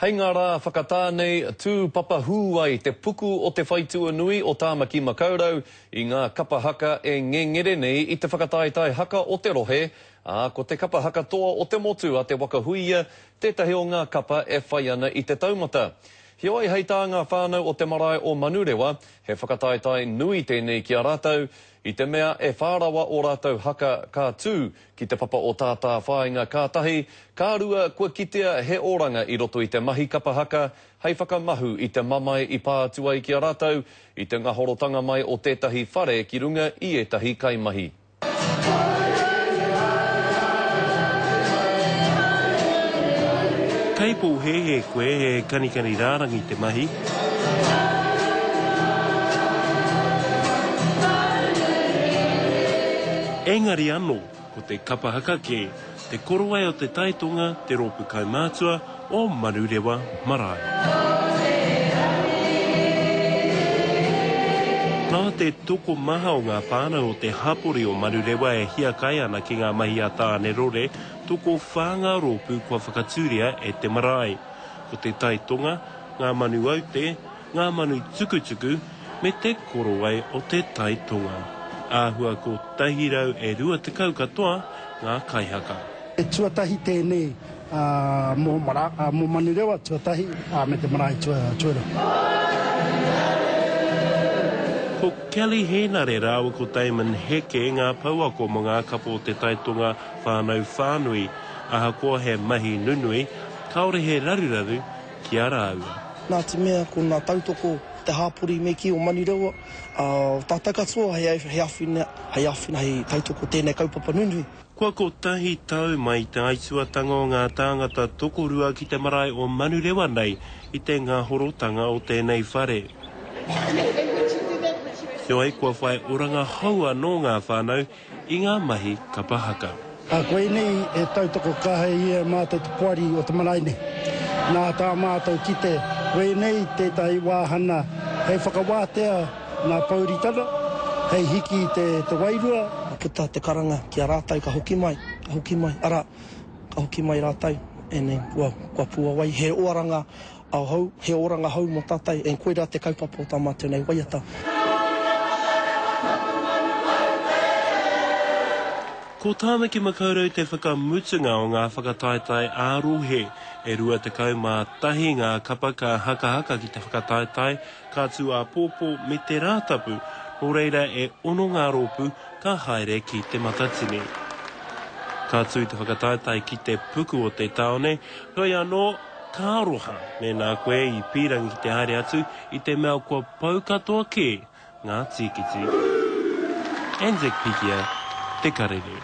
Hei ngā rā whakatā nei, tū papahū ai te puku o te whaitua nui o Tāmaki Makaurau i ngā kapa haka e ngengere nei i te whakataetae haka o te rohe, ā, ko te kapa haka toa o te motu a Te Waka Huia tētahi o ngā kapa e whai ana i te taumata. Heoi, hei tā ngā whānau o te marae o Manurewa, he whakataetae nui tēnei ki a rātou, i te mea e whā rawa ō rātou haka ka tū ki te papa o Tātāwhāinga ka tahi, ka rua kua kitea he oranga i roto i te mahi kapa haka hei whakamahu i te mamae i pā atu ai ki a rātou i te ngahorotanga mai o tētahi whare ki runga i ētahi kaimahi. Kei pōhēhē koe he kanikani rārangi te mahi. Engari anō, ko te kapa haka kē, te korowai o te taitonga, te rōpū kaumātua o Manurewa Marae. Nā te tokomaha o ngā whānau o te hapori o Manurewa e hiakai ana ki ngā mahi a Tānerore, tokowhā ngā rōpū kua whakatūria e te marae. Ko te taitonga, ngā manu aute, ngā manu tukutuku, me te korowai o te tai tonga. Āhua 120 katoa ngā kaihaka. He tuatahi tēnei mō Manurewa tuatahi me te marae tuarua. Ko Kelly Hēnare rāua ko Damon Heke ngā pouako mō ngā kapa o te Tai Tonga whānau whānui. Ahakoa he mahi nunui, kāore he raruraru ki a rāua. Nā te mea ko ngā tautoko te hāpori me kī o Manurewa, ā, tātou katoa hei āwhina, hei āwhina, hei tautoko tēnei kaupapa nunui. Kua kotahi tau mai te aituatanga o ngā tāngata tokorua ki te marae o Manurewa nei i te ngahorotanga o tēnei whare. Heoi, kua whai oranga hou anō ngā whānau i ngā mahi kapa haka. Ā, koinei e tautoko kaha ia e mātou te poari o te marae nei. Nā tā mātou kite, koinei tētahi wāhana hei whakawātea ngā pouritanga, hei hiki i te, te wairua. Ka puta te karanga ki a rātou ka hoki mai, ka hoki mai, arā, ka hoki mai rātou, ēnei, kua, kua puawai, he oranga Ao hou, he oranga hou mō tātou, and koirā te kaupapa o tā mātou nei waiata. Ko Tāmaki Makaurau te whakamutunga o ngā whakataetae ā-rohe. E 21 ngā kapa ka hakahaka ki te whakataetae, ka tū āpōpō me te Rātapu, nō reira e ono ngā rōpū ka haere ki Te Matatini. Ka tū te whakataetae ki te puku o te tāone, heoi anō, Ka aroha mēnā koe i pīrangi ki te haere atu i te mea kua pau katoa kē ngā tīkiti. Anzac Pikia, Te Karere.